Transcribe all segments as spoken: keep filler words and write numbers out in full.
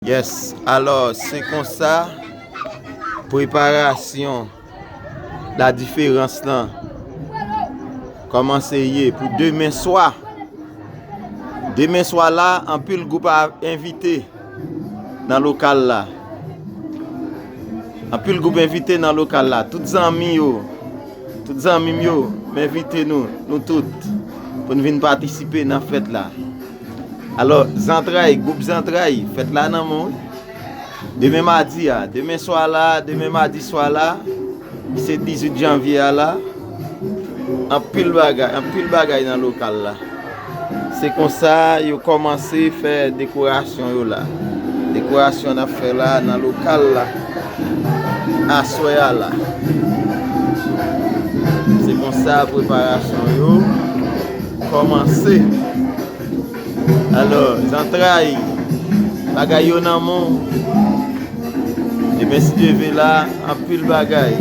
Yes, alò, se konsa, preparasyon la diferans lan kòmanse ye pou demen swa. Demen swa la, anpil gwoup a envite nan lokal la. Anpil gwoup envite nan lokal la. Tout zanmi yo, tout zanmi m yo, m envite nou, nou tout, pou n vin patisipe nan fèt la. Alò, zantray, gwoup zantray, fèt la nan men w wi. Demen madi a, demen swa la, demen madi swa la, se dizuit janvye a la. Anpil bagay, anpil bagay nan lokal la. Se konsa yo kòmanse fè dekorasyon yo la. Dekorasyon n ap fè la nan lokal la aswè a la. Se konsa preparasyon yo kòmanse. Alò, zantray, bagay yo nan men w. Ebyen, si Dye vle la, anpil bagay.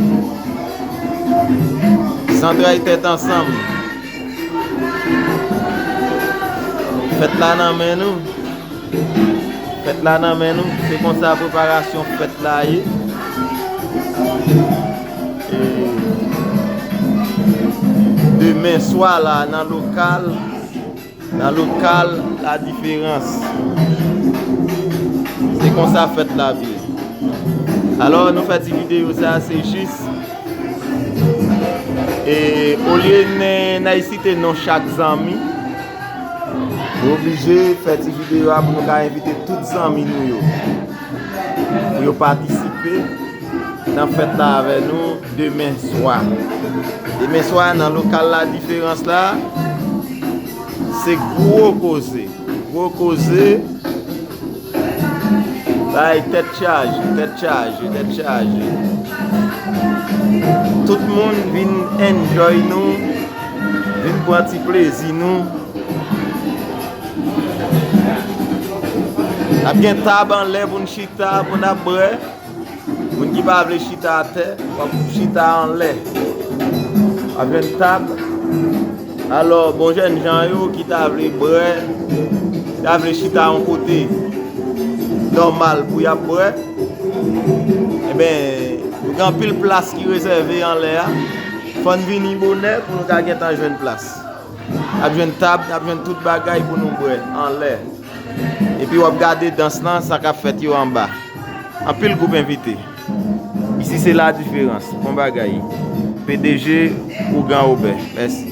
Zantray tèt ansanm. Fèt la nan men nou. Fèt la nan men nou. Se konsa preparasyon fèt la ye. E demen swa la nan lokal, nan lokal La Différence. Se konsa fèt la ap ye. Alò, nou fè ti videyo sa, se jis, e, olye n, n al site non chak zanmi, nou oblije fè ti videyo a pou nou ka envite tout zanmi nou yo, pou yo patisipe nan fèt la avè nou demen swa. Demen swa, nan lokal La Différence la, se gwo koze. Gwo koze. Bay tèt chaje, tèt chaje, tèt chaje. Tout moun vin enjoy nou, vin pran ti plezi nou. N ap gen tab anlè pou n chita, pou n ap bwè. Moun ki pa vle chita atè, w ap chita anlè. W ap jwenn tab. Alò, bon jènjan yo ki ta vle bwè, ta vle chita yon kote nòmal pou y ap bwè, enben, nou gen anpil plas ki rezève anlè a. Fò n vini bonè pou nou ka gentan jwenn plas. N ap jwenn tab, n ap jwenn tout bagay pou nou bwè anlè. Epi w ap gade dans lan, sa k ap fèt yo anba. Anpil gwoup envite. Isi se La Différence. Bon bagay. P D G Ougan Obè. Mèsi.